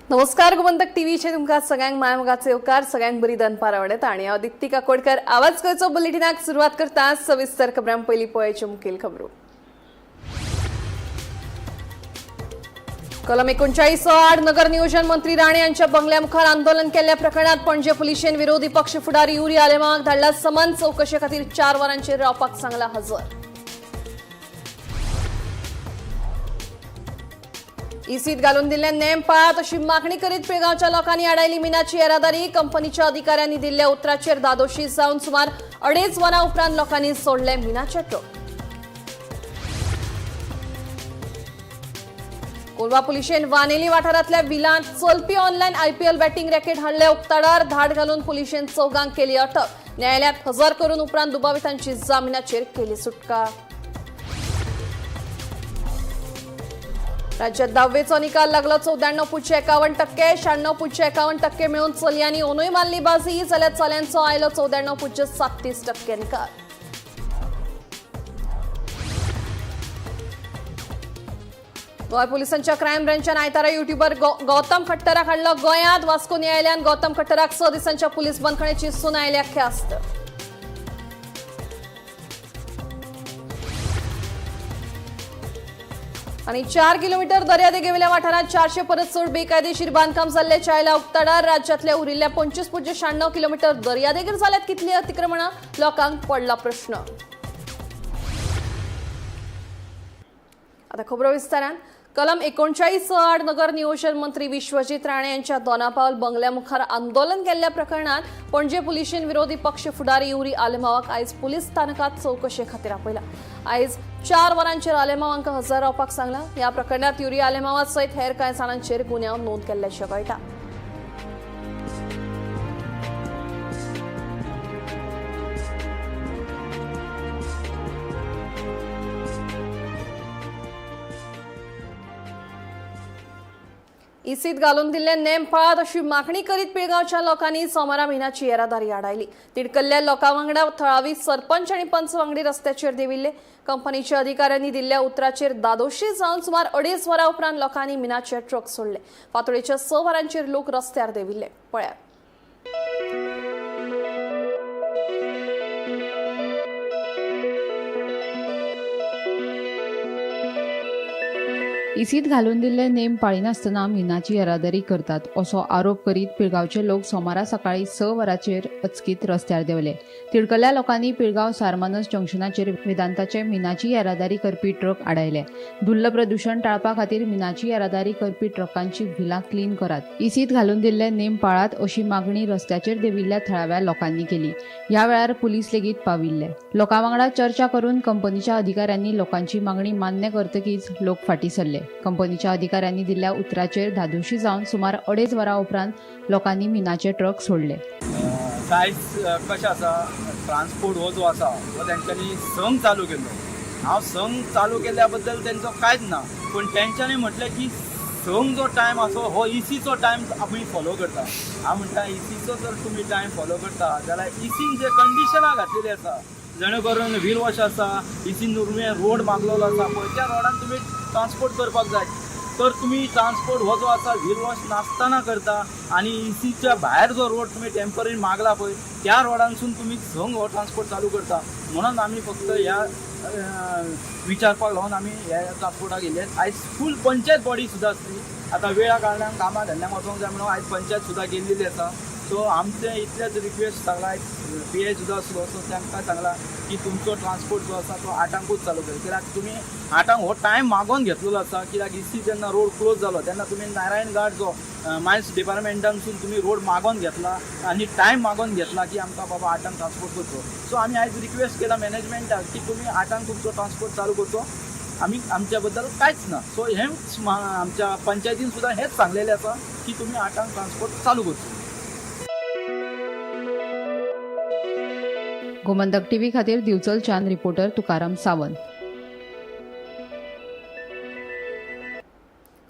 नमस्कार, गोमंतक टीव्हीचे तुमकां सगळ्यांक मायमोगाचे येवकार. सगळ्यांक बरी दनपार आवडटा आणि हांव दिप्ती काकोडकर आवाज गोंयचो बुलेटिनाक सुरवात करता. सविस्तर खबरां. पयलीं पळयाच्यो मुखेल खबरो. कलम 39 आड नगर नियोजन मंत्री राणे यांच्या बंगल्या मुखार आंदोलन केल्ल्या प्रकरणात पणजे पुलिशेन विरोधी पक्ष फुडारी युरी आलेमांवाक धाडला समन. चौकशे खातीर 4 वरांचेर रावपाक सांगला हजर. इसीत घालून दिल्ले नेम पाळात अशी मागणी करीत पिळगावच्या लोकांनी आडायली मिनाची येरादारी. कंपनीच्या अधिकाऱ्यांनी दिल्ल्या उतराचेर धादोशी जावन सुमार 2.5 वरां उपरांत लोकांनी सोडले मिनाचे ट्रक. कोलवा पुलिशेन वानेली वाठारांतल्या विलांत चलपी ऑनलायन आयपीएल बॅटिंग रॅकेट हाडले उक्ताडार. धाड घालून पुलिशेन चौगांक केली अटक. न्यायालयात हजर करून उपरांत दुबावितांची जामिनाचेर केली सुटका. राज्यात दहावेचो निकाल लागलो. 94.51%, 96.51% मिळून चलयांनी ओनूय मारली बाजी, जाल्यार चल्यांचो आयलो 94.37% निकाल. गोंय पोलिसांच्या क्रायम ब्रांचान आयतारा युट्यूबर गौतम खट्टराक हाडलो गोंयांत. वास्को न्यायालयान गौतम खट्टराक 6 दिसांच्या पुलीस बंदखणीची सुनायल्या ख्यास्त. आणि 4 किलोमीटर दर्यादेगेवेल्या वाठारात 400 परस चड बेकायदेशीर बांदकाम जाल्ल्याच्या आयला उक्ताडार. राज्यातल्या उरिल्ल्या 25.96 किलोमीटर दर्यादेगेर जाल्यात कितली अतिक्रमणां, लोकांक पडला प्रश्न. आता खबरो विस्तारान. कलम 39 आड नगर नियोजन मंत्री विश्वजीत राणे यांच्या दोनापावल बंगल्या मुखार आंदोलन केल्ल्या प्रकरणात पणजे पुलिशेन विरोधी पक्ष फुडारी युरी आलेमावाक आयज पुलीस स्थानकात चौकशे खातीर आपयला. आयज 4 वरांचेर आलेमाव हांकां हजर रावपाक सांगला. ह्या प्रकरणात युरी आलेमावा सयत हेर कांय जाणांचेर गुन्यांव नोंद केल्ल्याचें कळटा. इसीत घालून दिल्ले नेम पाळात अशी मागणी करीत पिळगावच्या लोकांनी सोमारा मिनाची येरादारी आडायली. तिडकल्ल्या लोकां वांगडा थळावी सरपंच आनी पंच वांगडी रस्त्याचेर देविल्ले. कंपनीच्या अधिकाऱ्यांनी दिल्ल्या उतराचेर धादोशी जावन सुमार 2.5 वरां उपरांत लोकांनी मिनाचे ट्रक सोडले. फांतोडेच्या 6 वरांचेर लोक रस्त्यार देविल्ले. पळयात. इसीत घालून दिल्ले नेम पाळिनासतना मिनाची येरादारी करतात असो आरोप करीत पिळगांवचे लोक सोमारा सकाळी 6 वरांचेर अचकीत रस्त्यार देंवले. तिडकल्ल्या लोकांनी पिळगांव सारमानस जंक्शनाचेर वेदांताचे मिनाची येरादारी करपी ट्रक आडायले. धुल्ल प्रदूशण टाळपा खातीर मिनाची येरादारी करपी ट्रकांची व्हिलां क्लीन करात, इसीत घालून दिल्ले नेम पाळात अशी मागणी रस्त्याचेर देंविल्ल्या थळाव्या लोकांनी केली. ह्या वेळार पुलीस लेगीत पाविल्ले. लोकां वांगडा चर्चा करून कंपनीच्या अधिकाऱ्यांनी लोकांची मागणी मान्य करतकीच लोक फाटीं सरले. कंपनीच्या अधिकाऱ्यांनी दिल्ल्या उतराचेर धादोशी जावन सुमार 2.5 वरां उपरांत लोकांनी मिनाचे ट्रक सोडले. आयज कशें आसा, ट्रान्सपोर्ट हो जो आसा हो तेंच्यांनी संघ चालू केल्लो. हांव संघ चालू केल्ल्या बद्दल तेंचो कांयच ना, पूण तेंच्यांनी म्हटलें की संघ जो टायम आसा हो इसीचो टायम आमी फॉलो करता. हांव म्हणटा इसीचो जर तुमी टायम फॉलो करता जाल्यार इसीन जे कंडिशनां घातलेली आसा, जेणे करून व्हील वॉश आसा, इसीन तुमी रोड मागलेलो आसा पळय, त्या रोडान तुमी ट्रान्सपोर्ट करपाक जाय. तर तुमी ट्रान्सपोर्ट हो जो आसा व्हील वॉश नासतना करता आनी इसीच्या भायर जो रोड तुमी टेंपररी मागला पळय त्या रोडानसून तुमी संग हो ट्रान्सपोर्ट चालू करता. म्हणून आमी फक्त ह्या विचारपाक लागून आमी ह्या ट्रान्सपोर्टाक येयले. आयज फूल पंचायत बॉडी सुद्दां आसली. आतां वेळा कारणान कामां धंद्याक वचोंक जाय म्हणून आयज पंचायत सुद्दां गेल्लेली आसा. सो आमचें इतलेंच रिक्वेस्ट सांगला, आयज पी ए सुद्दां आसलो, सो तांकां सांगला की तुमचो ट्रान्सपोर्ट जो आसा तो 8ांकूच चालू कर, कित्याक तुमी 8ांक हो टायम मागोवन घेतलेलो आसा. कित्याक इसी जेन्ना रोड क्लोज जालो तेन्ना तुमी नारायण घाट जो मायन्स डिपार्टमेंटानसून तुमी रोड मागोवन घेतला आनी टायम मागोवन घेतला की आमकां बाबा 8ांक ट्रान्सपोर्ट करचो. सो आमी आयज रिक्वेस्ट केला मॅनेजमेंटाक की तुमी 8ांक तुमचो ट्रान्सपोर्ट चालू करचो, आमी आमच्या बद्दल कांयच ना. सो हेंच आमच्या पंचायतीन सुद्दां हेंच सांगलेलें आसा की तुमी 8ांक ट्रान्सपोर्ट चालू करचो. गोमंतक टीव्ही खातीर दिवचलच्यान रिपोर्टर तुकाराम सावंत.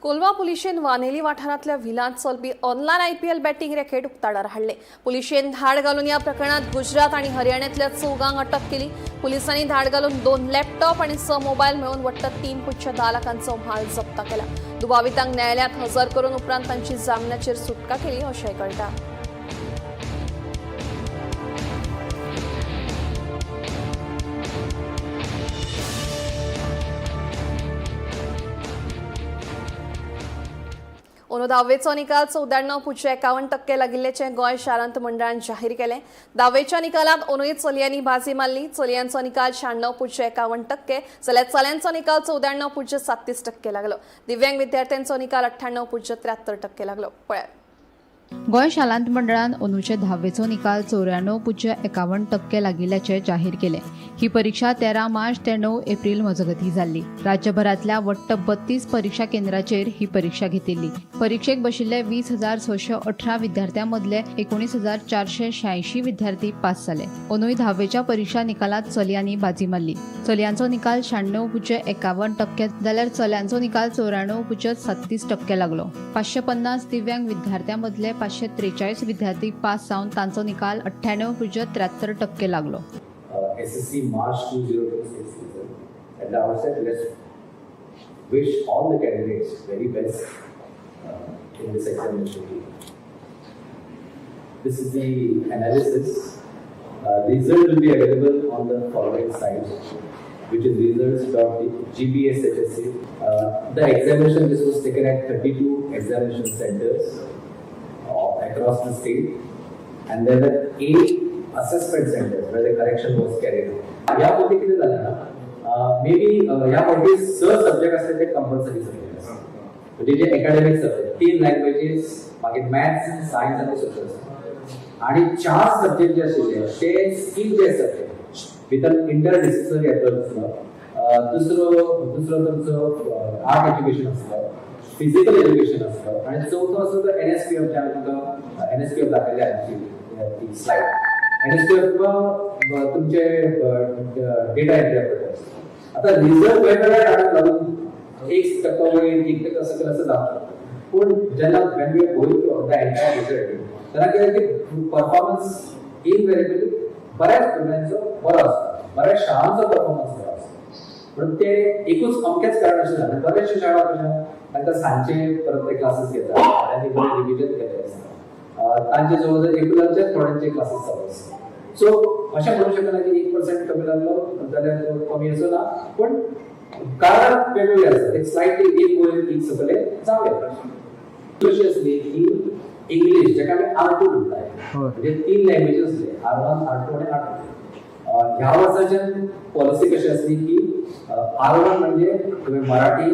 कोलवा पुलिशेन वानेली वाठारांतल्या व्हिलांत चलपी ऑनलायन आयपीएल बॅटिंग रॅकेट उक्ताडार हाडले. पुलिशेन धाड घालून ह्या प्रकरणात गुजरात आणि हरियाणातल्या चौगांक अटक केली. पुलिसांनी धाड घालून 2 लॅपटॉप आणि 6 मोबाईल मेळून वट्ट 3.10 लाखांचो म्हाल जप्त केला. दुबावितांक न्यायालयांत हजर करून उपरांत तांची जामिनाचेर सुटका केली अशेंय कळटा. अंदू धावेचो निकाल 94.51% लागिल्ल्याचें गोंय शारांत मंडळान जाहीर केलें. धावेच्या निकालांत अंदूय चलयांनी बाजी मारली. चलयांचो निकाल 96.51% जाल्यार चल्यांचो निकाल 94.37% लागलो. दिव्यांग विद्यार्थ्यांचो निकाल 98.73% लागलो. पळयात. गोंय शालांत मंडळान अंदूचे धावेचो निकाल 94.51% लागिल्ल्याचें जाहीर केलें. ही परीक्षा 13 मार्च ते 9 एप्रील मजगतीं जाल्ली. राज्यभरांतल्या वट्ट 32 परीक्षा केंद्राचेर ही परीक्षा घेतिल्ली. परीक्षेक बशिल्ले 20,618 विद्यार्थ्यां मदले 19,486 विद्यार्थी पास जाले. अंदूय धावेच्या परीक्षा निकालांत चलयांनी बाजी मारली. चलयांचो निकाल 96.51% जाल्यार चल्यांचो निकाल 94.37% लागलो. 550 दिव्यांग विद्यार्थ्यां मदले 543 विद्यार्थी पास जावन तांचो निकाल 98.73% लागलो. SSC March 2026 result. At the outset, let's wish all the candidates very best in this examination. This is the analysis. Result will be available on the following site, which is results.gbshsc. The examination, this was taken at 32 examination centers across the state, and there were 8 assessment centers where the correction was carried out. ह्या पद्दती कितें जालें ना, may be ह्या फावटी स subject आसले ते कंपल्सरी सब्जेक्ट आसा, म्हणजे जे एकाडेमीक सब्जेक्ट, 3 लँग्वेजीस, मागीर मॅथ्स, सायन्स आनी सोशल सायन्स, आनी 4 सब्जेक्ट जे आशिल्ले ते स्कील जे सब्जेक्ट भितर इंटरडिसिप्लिनरी एप्रोच आसलो, दुसरो दुसरो तुमचो आर्ट एज्युकेशन आसलो, फिजिकल एज्युकेशन आसलो, आनी चवथो आसलो तो एन एस पी एफ, जे हांवें तुमकां एन एस पी एफ दाखयल्ले आमची ती slide. N S P F तुमचे डेटा एंट्री आसता. आतां रिजल्ट वेगवेगळ्या कारणाक लागून 1% वयर 1% सकयल असं जावंक शकता, पूण जेन्ना when we are going to the entire result तेन्ना कितें की परफॉर्मन्स इनवेरिएबली बऱ्याच भुरग्यांचो बरो आसता, बऱ्याच शाळांचो परफॉर्मन्स बरो आसता, पूण ते एकूच अमकेच कारण अशें जालें. बऱ्याचशे शाळा कशें तांकां सांजचे परत ते क्लासीस घेतात, थोड्यांनी बरें रिविजन केलें आसता, तांचे जवळ जवळ रेग्युलरचे थोड्यांचे क्लासीस चालू आसता. सो अशें म्हणूंक शकना की 1% कमी लागलो जाल्यार तो कमी असो ना, पूण कारण वेगवेगळे आसतात. एक स्लायटली 1 वयर 1 सकले जावं येता. कशी आसली की इंग्लीश जाका आमी R2 म्हणटात, म्हणजे 3 लँग्वेजी आसले, R1, R2 आनी R2. ह्या वर्साच्यान पॉलिसी कशी आसली की R1 म्हणजे तुवें मराठी,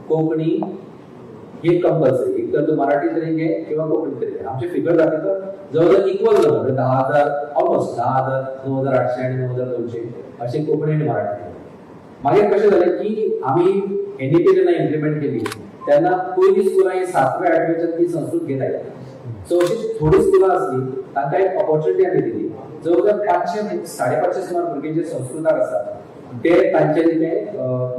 कोंकणी हे कंपल्सरी, एक तर तूं मराठी तरी घे किंवा कोंकणी तरी घे. आमचे फिगर दाखयता जवळ जवळ इक्वल जाता, म्हणजे 10,000 ऑलमोस्ट 10,000, 9,800 आनी 9,200 अशे कोंकणी आनी मराठी. मागीर कशें जालें की आमी एन ई पी जेन्ना इम्प्लिमेंट केली तेन्ना पयलीं स्कुलां ही 7वे 8वेच्यान ती संस्कृत घेत आयली. सो अशी थोडी स्कुलां आसली तांकां एक ऑपॉर्च्युनिटी आमी दिली. जवळ जवळ 500 550 सुमार भुरगे जे संस्कृताक आसात ते तांच्यांनी ते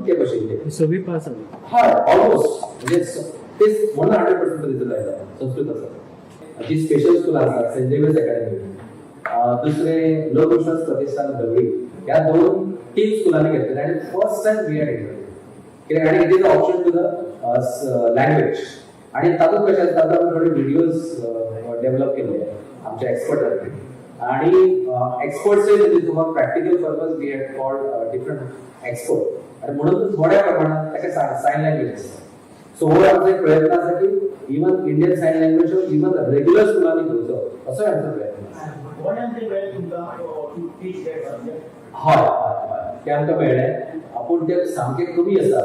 ते बशिल्ले सगळी पास जाली. हय, ऑलमोस्ट, म्हणजे तेच म्हणून 100% रिजल्ट आयला संस्कृत आसा. जी स्पेशल स्कुलां आसात, सेंट झेवियर्स अकॅडमी, दुसरे लोकविश्वास प्रतिष्ठान धवळी, ह्या 2-3 स्कुलांनी घेतलेले आनी फर्स्ट टायम we had कित्याक आनी it is option to the language. आनी तातूंत कशें आसता, आतां आमी थोडे विडियोज डेव्हलप केल्ले आमच्या एक्सपर्टांनी, आनी एक्सपर्ट्सय तुका practical purpose we had called different expert, आनी म्हणून थोड्या प्रमाणात ताका सायन लँग्वेज आसता. सो हो आमचो एक प्रयत्न आसा की even Indian sign language even regular स्कुलांनी घेवचो असोय आमचो प्रयत्न आसा. हय हय हय, ते आमकां मेळ्ळें, पूण ते सामके कमी आसा.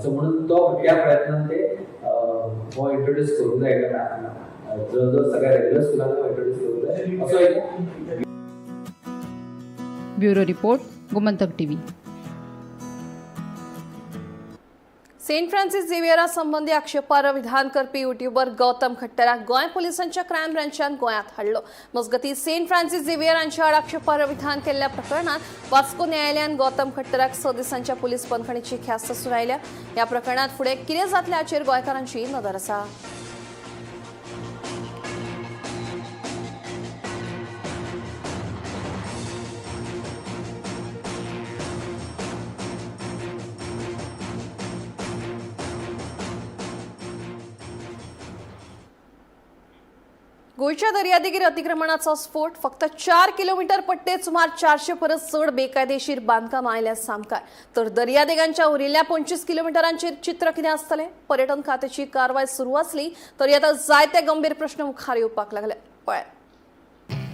सो म्हणून तो त्या प्रयत्नान ते हो इंट्रोड्यूस करूंक जाय, जवळ जवळ सगळ्या रेग्युलर स्कुलांनी हो इंट्रोड्यूस करूंक जाय असो एक. Bureau report, Gomantak TV. Saint Francis झेवियरा संबंधी आक्षेपार्ह विधान करपी युट्यूबर गौतम खट्टराक गोंय पुलिसांच्या क्रायम ब्रांचान गोंयांत हाडलो. मजगतीं सेंट फ्रांसीस झेवियर हांच्या आड आक्षेपार्ह विधान केल्ल्या प्रकरणात वास्को न्यायालयान गौतम खट्टराक 6 दिसांच्या पुलीस बंदखणीची ख्यास्त सुनायल्या. ह्या प्रकरणात फुडें कितें जातलें हाचेर गोंयकारांची नदर आसा. गोंयच्या दर्यादेगेर अतिक्रमणाचो स्फोट. फक्त 4 किलोमीटर पट्टेत सुमार 400 परस चड बेकायदेशीर बांदकामां आयल्या सामकार. तर दर्यादेगांच्या उरिल्ल्या 25 किलोमिटरांचेर चित्र कितें आसतलें? पर्यटन खात्याची कारवाय सुरू आसली तरी आतां जायते गंभीर प्रश्न मुखार येवपाक लागले. पळय,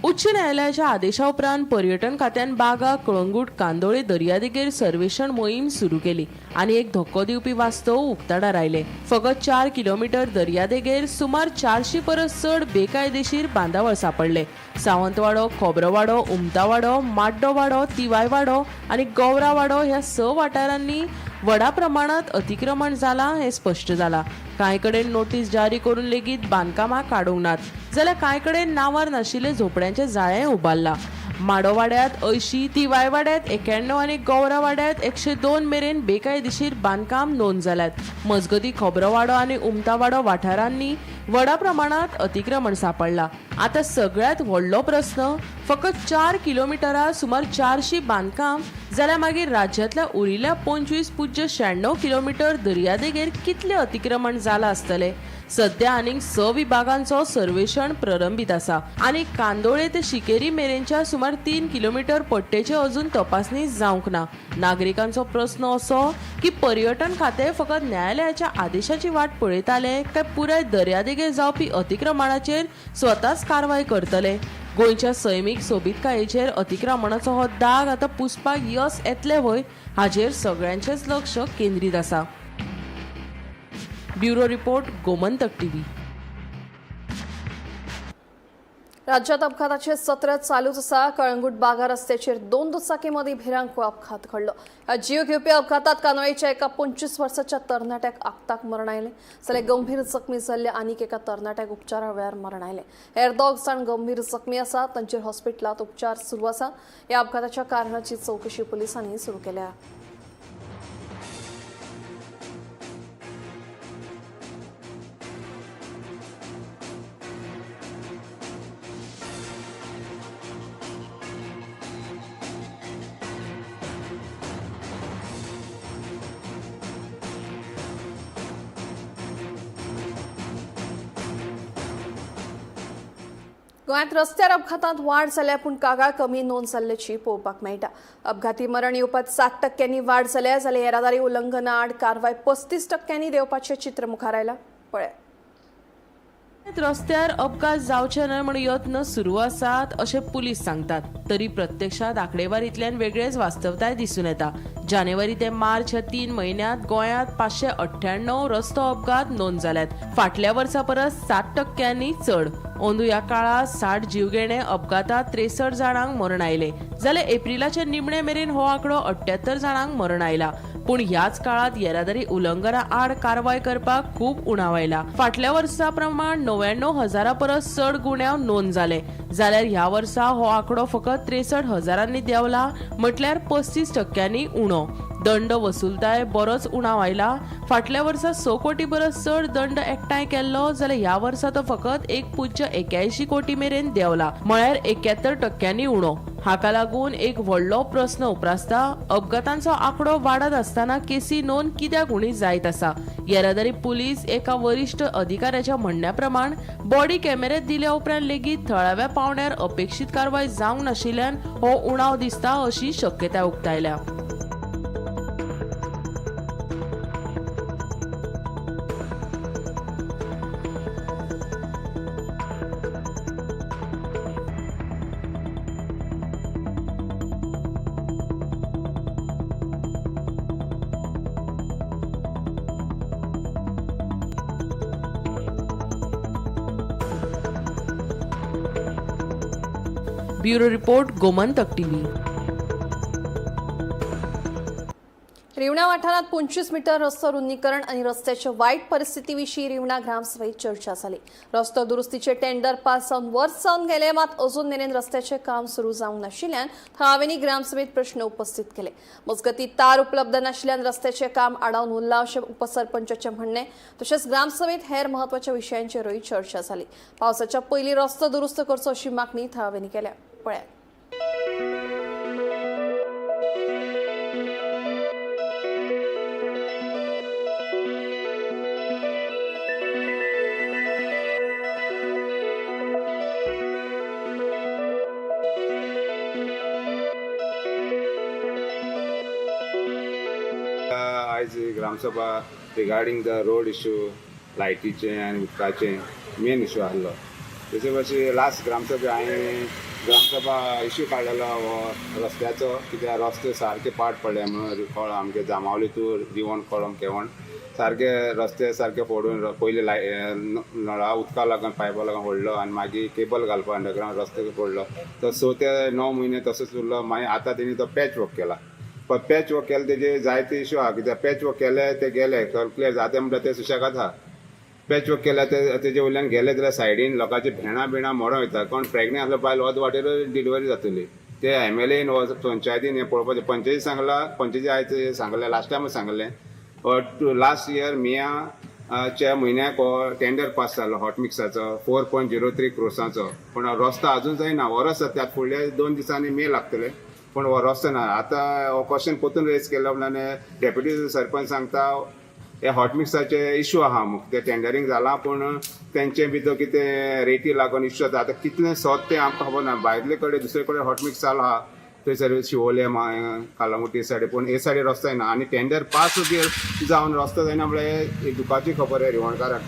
उच्च न्यायालयाच्या आदेशा उपरांत पर्यटन खात्यान बागा, कळंगूट, कांदोळे दर्यादेगेर सर्वेक्षण मोहीम सुरू केली आनी एक धक्को दिवपी वास्तव उक्ताडार आयले. फकत 4 किलोमीटर दर्यादेगेर सुमार 400 परस चड बेकायदेशीर बांदावळ सापडले. सावंतवाडो, खोबरोवाडो, उमतावाडो, माड्डोवाडो, तिवायवाडो आनी गौरावाडो ह्या 6 वाठारांनी व्हडा प्रमाणात अतिक्रमण जाला हें स्पश्ट जाला. कांय कडेन नोटीस जारी करून लेगीत बांदकामां काडूंक नात, जाल्यार कांय कडेन नांवार नाशिल्ले झोपड्यांचें जाळें उबारलां. माडोवाड्यांत 80, तिवायवाड्यांत 91 आनी गौरावाड्यांत 102 मेरेन बेकायदेशीर बांदकाम नोंद जाल्यात. मजगतीं खोबरोवाडो आनी उमतावाडो वाठारांनी व्हडा प्रमाणात अतिक्रमण सापडलां. आतां सगळ्यांत व्हडलो प्रस्न, फकत 4 किलोमिटरां सुमार 400 बांदकाम जाल्यार मागीर राज्यांतल्या उरिल्ल्या 25.96 किलोमीटर दर्यादेगेर कितलें अतिक्रमण जालां आसतलें? सध्या आनीक 6 विभागांचो सर्वेक्षण प्रलंबीत आसा आनी कांदोळे ते शिकेरी मेरेनच्या सुमार 3 किलोमीटर पट्टेचे अजून तपासणी जावंक ना. नागरिकांचो प्रस्न असो की पर्यटन खातें फकत न्यायालयाच्या आदेशाची वाट पळयताले काय पुराय दर्यादेगेर जावपी अतिक्रमणाचेर स्वताच कारवाय करतले? गोंयच्या सैमीक सोबीतकायेचेर अतिक्रमणाचो हो दाग आतां पुसपाक यस येतलें व्हय, हाचेर सगळ्यांचेंच लक्ष केंद्रीत आसा. Bureau report, Gomantak TV. राज्यात अपघाताचे सत्र चालूच आसा. कळंगूट बागा रस्त्याचेर 2 दुचाकी मदीं भिरांकूळ अपघात घडलो. ह्या जीव घेवपी अपघातात कांदोळेच्या एका 25 वर्साच्या तरणाट्याक आक्ताक मरण आयलें, जाल्यार गंभीर जखमी जाल्ल्या आनीक एका तरणाट्याक उपचारा वेळार मरण आयलें. हेर 2 जाण गंभीर जखमी आसात, तांचेर हॉस्पिटलांत उपचार सुरू आसा. ह्या अपघाताच्या कारणाची चवकशी पुलिसांनी सुरू केल्या. गोंयांत रस्त्यार अपघातांत वाड जाल्या, पूण कागाळ कमी नोंद जाल्ल्याची पळोवपाक मेळटा. अपघाती मरण येवपात 7% वाड जाल्या, जाल्यार येरादारी उल्लंघना आड कारवाय 35% देंवपाचें चित्र मुखार आयलां. पळय, रस्त्यार अपघात जावचे न्हय म्हूण यत्न सुरू आसात अशें पुलीस सांगतात, तरी प्रत्यक्षात आंकडेवारींतल्यान वेगळेच वास्तवताय दिसून येता. जानेवारी ते मार्च ह्या 3 म्हयन्यांत गोंयांत 598 रस्तो अपघात नोंद जाल्यात. फाटल्या वर्सा परस 7% चड. अंदू ह्या काळांत 60 जीवघेणे अपघातात 63 जाणांक मरण आयलें, जाल्यार एप्रिलाच्या निमणे मेरेन हो आंकडो 78 जाणांक मरण आयला. पूण ह्याच काळांत येरादारी उल्लंघना आड कारवाय करपाक खूब उणाव आयला. फाटल्या वर्सा प्रमाण 99,000 परस चड गुन्यांव नोंद जाले, जाल्यार ह्या वर्सा हो आंकडो फकत 63,000 देंवला, म्हटल्यार 35% उणो. दंड वसुलताय बरोच उणाव आयला. फाटल्या वर्सा 6 कोटी परस चड दंड एकठांय केल्लो, जाल्यार ह्या वर्सा तो फकत 1.81 कोटी मेरेन देंवला, म्हळ्यार 71% उणो. हाका लागून एक व्हडलो प्रस्न उप्रासता, अपघातांचो आंकडो वाडत आसतना केसी नोंद कित्याक उणी जायत आसा? येरादारी पुलीस एका वरिश्ठ अधिकाऱ्याच्या म्हणण्या प्रमाण बॉडी कॅमेरे दिल्या उपरांत लेगीत थळाव्या पावंड्यार अपेक्षीत कारवाय जावंक नाशिल्ल्यान हो उणाव दिसता अशी शक्यताय उक्तायल्या. Bureau report, Gomantak TV. Rivna वाठारांत 25 मीटर रस्तो रुंदीकरण आणि रस्त्याच्या वाईट परिस्थितीविषयी रिवणा ग्रामसभेत चर्चा झाली. रस्तो दुरुस्तीचे टेंडर पास जावन वर्स जावन गेले, मात अजून मेरेन रस्त्याचे काम सुरू जावंक नाशिल्ल्यान थळाव्यांनी ग्रामसभेत प्रश्न उपस्थित केले. मजगतीं तार उपलब्ध नाशिल्ल्यान रस्त्याचे काम आडावन उरलां अशें उपसरपंचाचें म्हणणें. तशेंच ग्रामसभेत हेर म्हत्वाच्या विशयांचेरूय चर्चा जाली. पावसाच्या पयलीं रस्तो दुरुस्त करचो अशी मागणी थळाव्यांनी केल्या. पळयात. आयज gram sabha regarding the road issue, लायटीचें आनी उदकाचें मेन इशू आसलो. तशें भाशेन लास्ट ग्रामसभा हांवें ग्रामसभा इशू काडलेलो हो रस्त्याचो, कित्याक रस्ते सारके पाड पडले म्हणून कळ आमगे जामावली तूं रिवण कळम केवण सारके रस्ते सारके फोडून पयलीं लाय नळा उदका लागून पायपा लागून फोडलो आनी मागीर केबल घालपा अंडरग्रावंड रस्ते फोडलो. तो 6 ते 9 म्हयने तसोच उरलो. मागीर आतां तेणी तो पॅच वर्क केला, पण पॅच वर्क केले तेजे जायते इशू आहा, कित्याक पॅच वर्क केले ते गेले क्लियर जाते म्हणटा ते सुशेगाद आहा. पॅच वर्क केल्या ते तेजे वयल्यान गेले जाल्यार सायडीन लोकांची भेणां बिणां मोडोन वयता. कोण प्रेगनेंट आसलो बायल वच वाटेर डिलिव्हरी जातली. ते एमएलएन व पंचायतीन हें पळोवपाचें. पंचायती सांगला, पंचायती आयज सांगलें, लास्ट टायम सांगलें, लास्ट इयर मेया च्या म्हयन्याक हो टेंडर पास जालो हॉट मिक्साचो 4.03 क्रोसाचो, पूण रस्तो अजून जायना. वरस जाता, फुडल्या 2 दिसांनी मे लागतले, पूण हो रस्तो ना. आतां हो क्वेश्चन परतून रेज केलो म्हणल्यार डेप्युटी सरपंच सांगता हे हॉट मिक्साचे इशू आहा मुख ते टेंडरींग जाला, पूण तेंचे भितर कितें रेटी लागून इशू जाता. आतां कितलें सोद तें आमकां खबर ना. भायले कडेन दुसरे कडेन हॉट मिक्स चालू आहा, थंयसर शिवोले, कळंगूटी सायडी, पूण हे सायडी रस्तो जायना आनी टेंडर पास जावन रस्तो जायना म्हळ्यार एक दुखाची खबर आहे रिवणकाराक.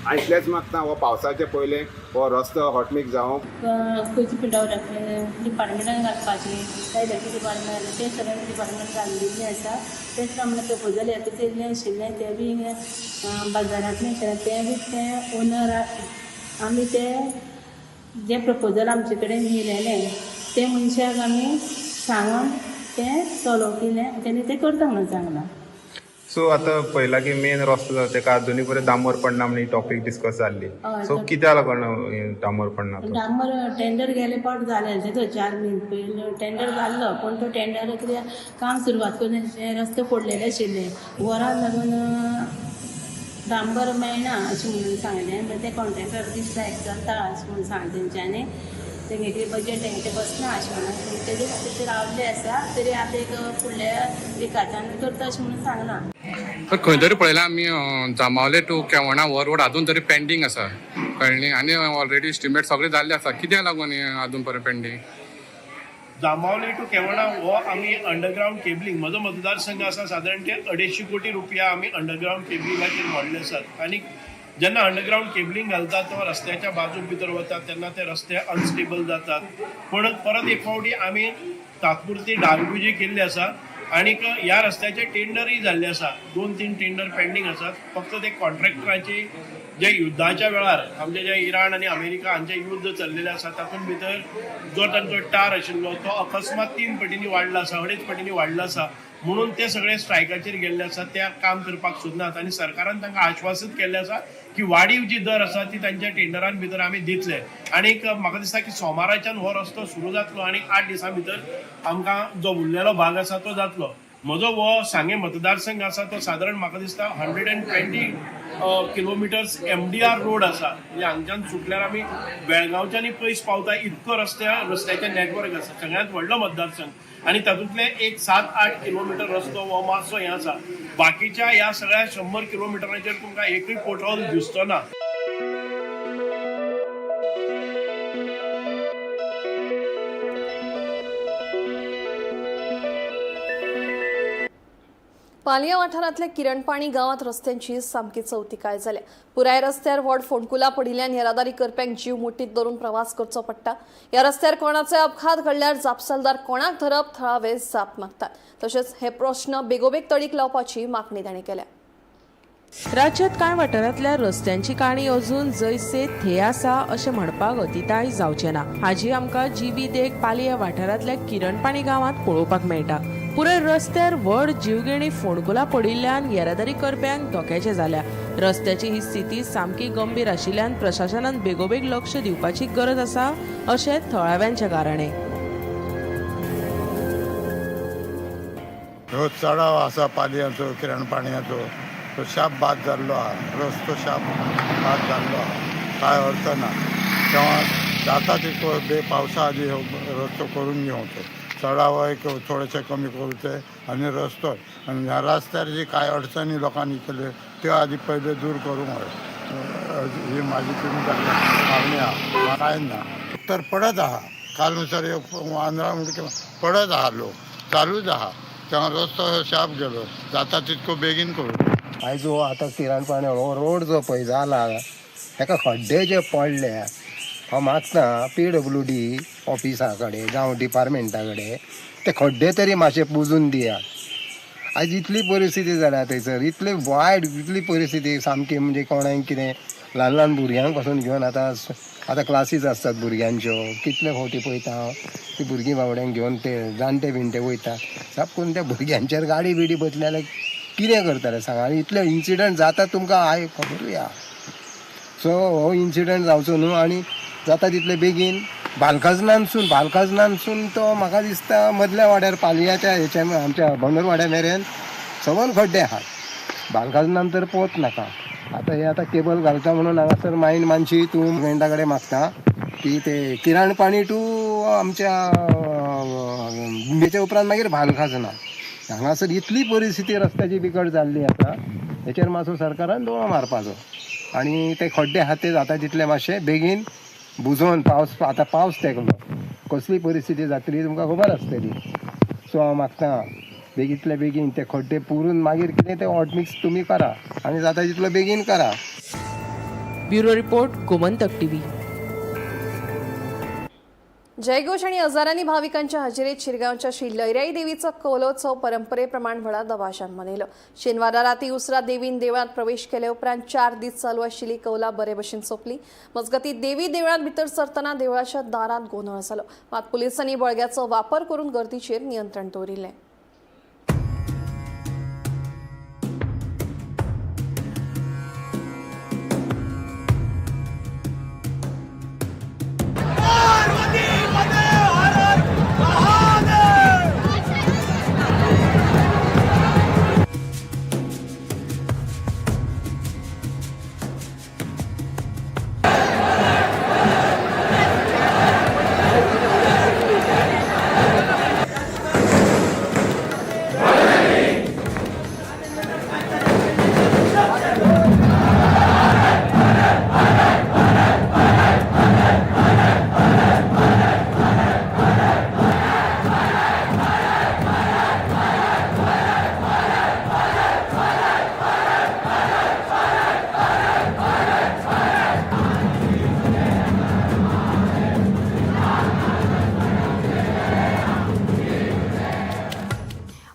आनी इतलेंच मागता, हो पावसाचे पयलें हो रस्तो हॉटमिक्स जावंक. खंयची पिडावळ डिपार्टमेंटान घालपाची काय इलेक्ट्रीक डिपार्टमेंट, तें सगळें डिपार्टमेंट घालिल्लें आसा. तेच प्रमाणे प्रपोजल हें येयल्लें आशिल्लें, तें बी बाजारांतलें आशिल्लें, तें बी तें ओनर आमी तें जें प्रपोजल आमचे कडेन येयलेलें तें मनशाक आमी सांगून तें सॉल्व केलें. तेणी तें करता म्हणून सांगलां. सो आतां पळयला की मेन रस्तो जाता तेका अजुनूय पर्यंत डांबर पडना म्हण ही टॉपीक डिस्कस जाल्ली. सो कित्याक लागून हे डांबर पडना तो? डांबर टेंडर गेले पावट जालें तेजो, 4 म्हयने पयलीं टेंडर जाल्लो, पूण तो टेंडर कित्याक काम सुरवात करून रस्ते फोडलेले आशिल्ले, वराक लागून डांबर मेळना अशें म्हणून सांगलें. मागीर ते कॉन्ट्रॅक्टर स्ट्रायक चलता अशें म्हणून सांगलें तेंच्यांनी, तेंगे कितें बजट तेंचें बसना अशें म्हणून तेजे खातीर ते रावल्ले आसा. तरी आतां एक फुडल्या विकाच्यान करता अशें म्हणून सांगलां. तर खंय तरी पळयलां आमी, जांबावले टू केवणा हो रोड अजून तरी पेंडींग आसा, कळ्ळें न्ही? आनी ऑलरेडी एस्टिमेट सगळें जाल्लें आसा, कित्याक लागून हें अजून पर्यंत पेंडींग? जांबावले टू केवणा हो आमी अंडरग्रावंड केबलिंग, म्हजो मतदारसंघ आसा, सादारण ते 250 कोटी रुपया आमी अंडरग्रावंड केबलिंगाचेर मोडले आसात. आनी जेन्ना अंडरग्रावंड केबलिंग घालतात तेन्ना रस्त्याच्या बाजूक भितर वतात, तेन्ना ते रस्ते अनस्टेबल जातात. पण परत एक फावटी आमी तात्पुरती डागडुजी केल्ली आसा आनीक ह्या रस्त्याचे टेंडरय जाल्ले आसा. दोन तीन टेंडर पेंडींग आसात. फक्त ते कॉन्ट्रॅक्टराची जे युद्धाच्या वेळार आमचे जे इराण आनी अमेरिका हांचे युद्ध चल्लेलें आसा, तातूंत भितर जो तांचो टार आशिल्लो तो अकस्मात तीन पटींनी वाडला आसा, अडेच पटींनी वाडला आसा, म्हणून ते सगळे स्ट्रायकाचेर गेल्ले आसा. ते काम करपाक सोदनात आनी सरकारान तांकां आश्वासीत केल्लें आसा की वाडीव जी दर आसा ती तांच्या टेंडरान भितर आमी दितले. आनीक म्हाका दिसता की सोमाराच्यान हो रस्तो सुरू जातलो आनी 8 दिसां भितर आमकां जो उरलेलो भाग आसा तो जातलो. म्हजो हो सांगें मतदारसंघ आसा तो सादारण म्हाका दिसता 120 kilometers MDR road आसा. म्हणजे हांगच्यान सुटल्यार आमी बेळगांवच्यानय पयस पावता इतको रस्त्याचें नेटवर्क आसा. सगळ्यांत व्हडलो मतदारसंघ आनी तातूंतले एक 7-8 किलोमिटर रस्तो हो मातसो हें आसा. बाकीच्या ह्या सगळ्या 100 किलोमिटरांचेर तुमकां एकूय पोटहोल दिसचो ना. पालया वाठारांतल्या किरणपाणी गांवांत रस्त्यांची सामकी चवतिकाय जाल्या. पुराय रस्त्यार व्हड फोंडकुलां पडिल्ल्यान येरादारी करप्यांक जीव मुठीत धरून प्रवास करचो पडटा. ह्या रस्त्यार कोणाचोय अपघात घडल्यार जापसालदार कोणाक धरप, थळावे जाप मागतात. तशेंच हे प्रश्न बेगोबेग तडीक लावपाची मागणी तांणी केल्या. राज्यात कांय वाठारांतल्या रस्त्यांची काणी अजून जैसे थे आसा अशें म्हणपाक अतिताय जावचें ना. हाजी आमकां जिवी देख पालया वाठारांतल्या किरणपाणी गांवांत पळोवपाक मेळटा. पुराय रस्त्यार व्हड जीवघेणी फोंडकुलां पडिल्ल्यान येरादारी करप्यांक धोक्याचें जाल्या. रस्त्याची ही स्थिती सामकी गंभीर आशिल्ल्यान प्रशासनान बेगोबेग लक्ष दिवपाची गरज आसा अशें थळाव्यांचें गाराणें. ह्यो चडाव आसा पालयांचो, किरणपाणयाचो, तो शाप बाद जाल्लो आहा. रस्तो शाप बाद जाल्लो आहा, कांय अर्थ ना. तेव्हा जाता तितको बे पावसा आदी हो रस्तो करून घेवचो. चडाव एक थोडेशे कमी करूचे आनी रस्तो आनी ह्या रस्त्यार जी कांय अडचणी लोकांनी केल्यो त्यो आदी पयले दूर करूंक जाय, ही माझी तुमी मागणी आहा. कांय ना तर पडत आहा. काल नुसार एक वांद्रा म्हणजे पडत आहा, लोक चालूच आहा. तेव्हा रस्तो हो शाप गेलो जाता तितको बेगीन करूं. आयज हो आतां किराणपाणे हो रोड जो पळय जाला हेका खड्डे जे पडले, हांव मागता PWD ऑफिसा कडेन जावं डिपार्टमेंटा कडेन ते खड्डे तरी मातशे पुजून दियात. आयज इतली परिस्थिती जाल्या थंयसर, इतली वायट, इतली परिस्थिती सामकी, म्हणजे कोणाक कितें ल्हान ल्हान भुरग्यांक पासून घेवन आतां आतां क्लासीस आसतात भुरग्यांच्यो, कितले फावटी पळयता हांव ती भुरगीं बाबड्यांक घेवन ते जाणटे बिणटे वयता, साप करून त्या भुरग्यांचेर गाडी बिडी बसली जाल्यार कितें करतले सांगा. आनी इतले इन्सिडंट जाता तुमकां I खबरूय आहा. सो हो इन्सिडंट जावचो न्हू आनी जाता तितले बेगीन बालखाजनानसून तो म्हाका दिसता मदल्या वाड्यार पालयाच्या हेच्या आमच्या बंदरवाड्या मेरेन सगळे खड्डे आहात. बालखाजनान तर पोत नाका. आतां हे आतां केबल घालता म्हणून हांगासर मायन मानशी तूं गव्हर्मेंटा कडेन मागता की ते किराणपाणी टू आमच्या तेच्या उपरांत मागीर भालखाजना हांगासर इतली परिस्थिती रस्त्याची बिकट जाल्ली आसा, हेचेर मातसो सरकारान दोळो मारपाचो आनी ते खड्डे आहा ते जाता तितले मातशे बेगीन बुजोवन, पावस आतां पावस तेंकलो, कसली परिस्थिती जातली तुमकां खबर आसतली. सो हांव मागता बेगींतले बेगीन ते खड्डे पुरून मागीर कितें ते हॉटमिक्स तुमी करा आनी जाता तितलो बेगीन करा. Bureau report, Gomantak TV. जयघोष आणि हजारांनी भाविकांच्या हजेरीत शिरगांवच्या श्री लैराई देवीचा कौलोत्सव परंपरेप्रमाण व्हडा दबाज्यान मनयलो. शेनवारा राती उसरा देवीन देवळांत प्रवेश केले उपरांत 4 दीस चालू आशिल्ली कौला बरे भशेन सोंपली. मजगती देवी देवळांत भितर सरतना देवळाच्या दारांत गोंदळ जालो. मात पुलिसांनी बळग्याचो वापर करून गर्दीचेर नियंत्रण दवरिल्लें.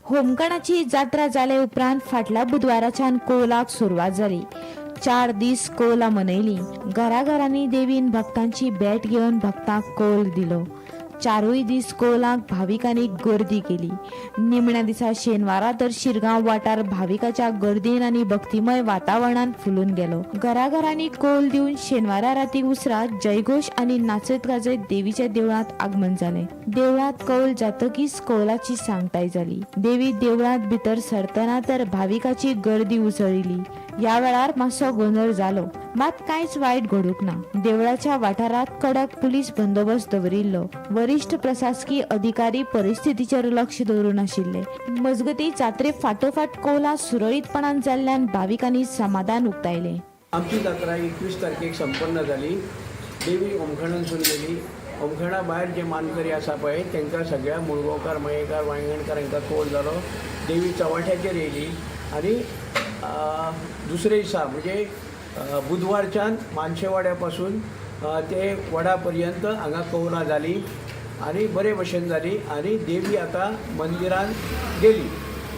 होमखणाची जात्रा जाले उपरांत फाटल्या बुधवाराच्यान कोलाक सुरवात जाली. 4 दीस कोला मनयली. घराघरांनी देवीन भक्तांची भेट घेवन भक्तांक कोल दिलो. 4 दीस कोलाक भाविकांनी गर्दी केली. निमण्या दिसा शेनवारा तर शिरगांव वाठार भाविकाच्या गर्दीन आनी भक्तिमय वातावरणान फुलून गेलो. घराघरांनी कोल दिवन शेनवारा राती उसरा जयघोष आनी नाचत गाजयत देवीच्या देवळांत आगमन जालें. देवळांत कौल जातकीच कौलाची सांगताय जाली. देवी देवळांत भितर सरतना तर भाविकाची गर्दी उसळिल्ली. ह्या वेळार मातसो गोंदळ जालो, मात कांयच वायट घडूंक ना. देवळाच्या वाठारांत कडक पुलीस बंदोबस्त दवरिल्लो. वरिष्ठ प्रशासकीय अधिकारी परिस्थितीचेर लक्ष दवरून आशिल्ले. मजगती जात्रे फाटोफाट कोला सुरळीतपणान जाल्ल्यान भाविकांनी समाधान उक्तायलें. आमची जात्रा 21 तारखेक संपन्न जाली. देवी ओमखणांसून गेली. ओमखणा भायर जे मानकरी आसा पळय तांकां सगळ्या मुळगांवकार, मयेकार, वांयगणकार हांकां कोल जालो. देवी चव्हाट्याचेर येयली आनी दुसरे दिसा म्हणजे बुधवारच्यान मानशेवाड्या पासून ते वडा पर्यंत हांगा कौलां जाली आनी बरे भशेन जाली आनी देवी आतां मंदिरान गेली.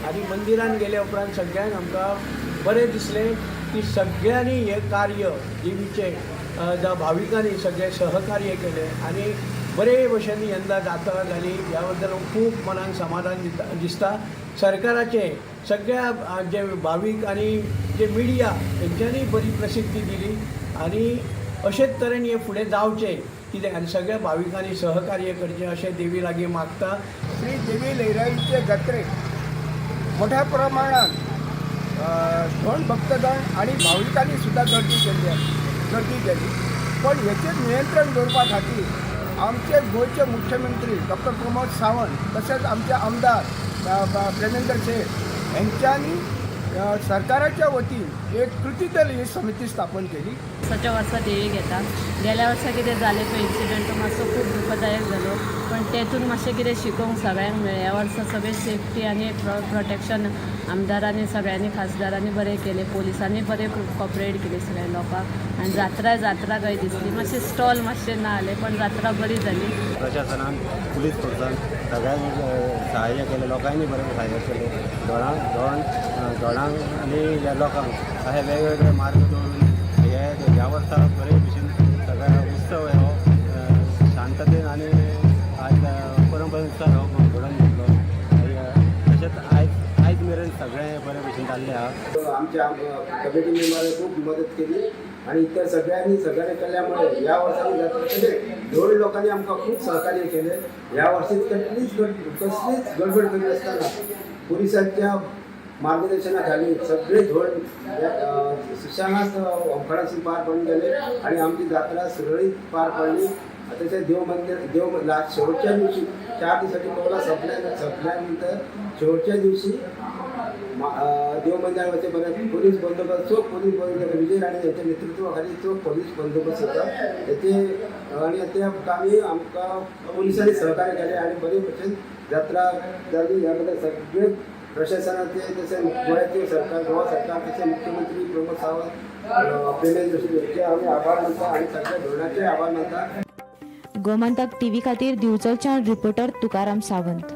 आनी मंदिरान गेल्या उपरांत सगळ्यांक आमकां बरें दिसलें की सगळ्यांनी हें कार्य देवीचें जावं भाविकांनी सगळें सहकार्य केलें आनी बरे भशेन यंदा जात्रा जाली. ह्या बद्दल खूब मनाक समाधान दिसता. सरकाराचें सगळ्या जे भावीक आनी जे मिडिया हेंच्यांनी बरी प्रसिद्धी दिली आनी अशेच तरेन हें फुडें जावचें कितें आनी सगळ्या भाविकांनी सहकार्य करचें अशें देवी लागीं मागता. श्री देवी लैराईचे जात्रेक मोठ्या प्रमाणात धोंड भक्तगण आणि भाविकांनी सुद्धा गर्दी केली. पण हेचेर नियंत्रण दवरपा खातीर आमचे गोंयचे मुख्यमंत्री डॉक्टर प्रमोद सावंत तशेंच आमचे आमदार प्रेमेंद्र शेट हेंच्यांनी सरकाराच्या वतीन एक कृती दल ही समिती स्थापन केली. वर्साच्या वर्सा देवी घेता. गेल्या वर्सा कितें जालें तो इन्सिडंट तो मातसो खूब दुखदायक जालो. पण तेतून मातशें कितें शिकोवंक सगळ्यांक मेळ्ळें. ह्या वर्सा सगळें सेफ्टी आनी प्रोटेक्शन आमदारांनी सगळ्यांनी खासदारांनी बरें केलें, पोलिसांनी बरें कॉपरेट केलें सगळ्या लोकांक. आनी जात्रा जात्रा खंय दिसली, मातशें स्टॉल मातशें ना जालें पण जात्रा बरी जाली. प्रशासनान, पुलीस फोर्सान सगळ्यांनी सहाय्य केलें, लोकांनी बरें सहाय्य केलें. धोडांक धोडांक आनी ह्या लोकांक अशे वेगवेगळे मार्ग दवरून हे ह्या वर्सा बरे भशेन सगळ्या उत्सव हो शांततेन आनी आज परंपरेनुसार हो घडोवन घेतलो. तशेंच आयज आयज मेरेन सगळें बरे भशेन जाल्लें आहा. आमच्या कमिटी मेंबरांनी खूब मदत केली आणि इतर सगळ्यांनी सहकार्य केल्यामुळे ह्या वर्सांनी जात्रा, तशेंच धोंड लोकांनी आमकां खूब सहकार्य केलें. ह्या वर्सी कसलीच कसलीच गडबड करिनासतना पुलिसांच्या मार्गदर्शनाखाली सगळे धोंड सुशांत होमखणासून पार पडून गेले आणि आमची जात्रा सुरळीत पार पडली. तसेच देव मंदिर देव लास्ट शेवटच्या दिवशी 4 दिवसाची कौला संपल्यानंतर शेवटच्या दिवशी देव मंदिरावरचे बऱ्याच पोलीस बंदोबस्त, चोख पोलीस बंदोबस्त, विजय राणे यांच्या नेतृत्वाखाली चोख पोलीस बंदोबस्त होता त्याचे आणि त्या कामी आमकां पोलिसांनी सहकार्य केले आणि बरे भशेन जात्रा जाली. यामध्ये सगळे प्रशासनाचे तसेच गोव्याचे सरकार, गोवा सरकार तसेच मुख्यमंत्री प्रमोद सावंत, प्रेमेंद्र जोशी यांचे आम्ही आभार मानता आणि सगळ्या धोरणाचे आभार मानता. गोमंतक टीव्ही खातीर दिवचलच्यान रिपोर्टर तुकाराम सावंत.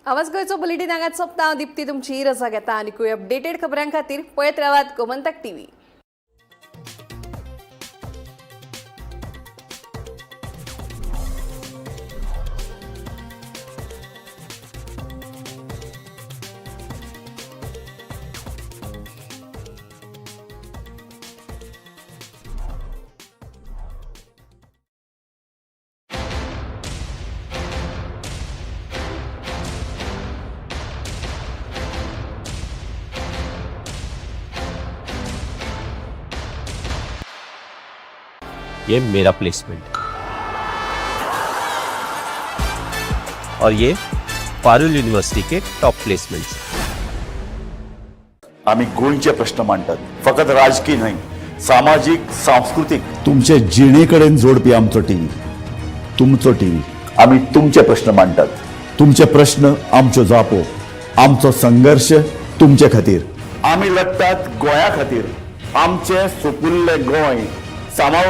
आवाज गोंयचो बुलेटीन हांगाच सोंपता. हांव दीप्ती तुमची रजा घेता. आनीकूय अपडेटेड खबरां खातीर पळयत रावात गोमंतक टीव्ही. ये मेरा प्लेसमेंट और ये Parul university K top placements. आम्ही गोंयचे प्रश्न मांडटात, फकत राजकीय न्हय, सामाजीक, सांस्कृतीक, तुमचे जिणे कडेन जोडपी आमचो टीव्ही, तुमचो टीव्ही. आम्ही तुमचे प्रश्न मांडटात, तुमचे प्रश्न आमच्यो जापो, आमचो संघर्श तुमचे खातीर. आमी लढटात गोंया खातीर, आमचें सुपुल्लें गोंय सांबाळून.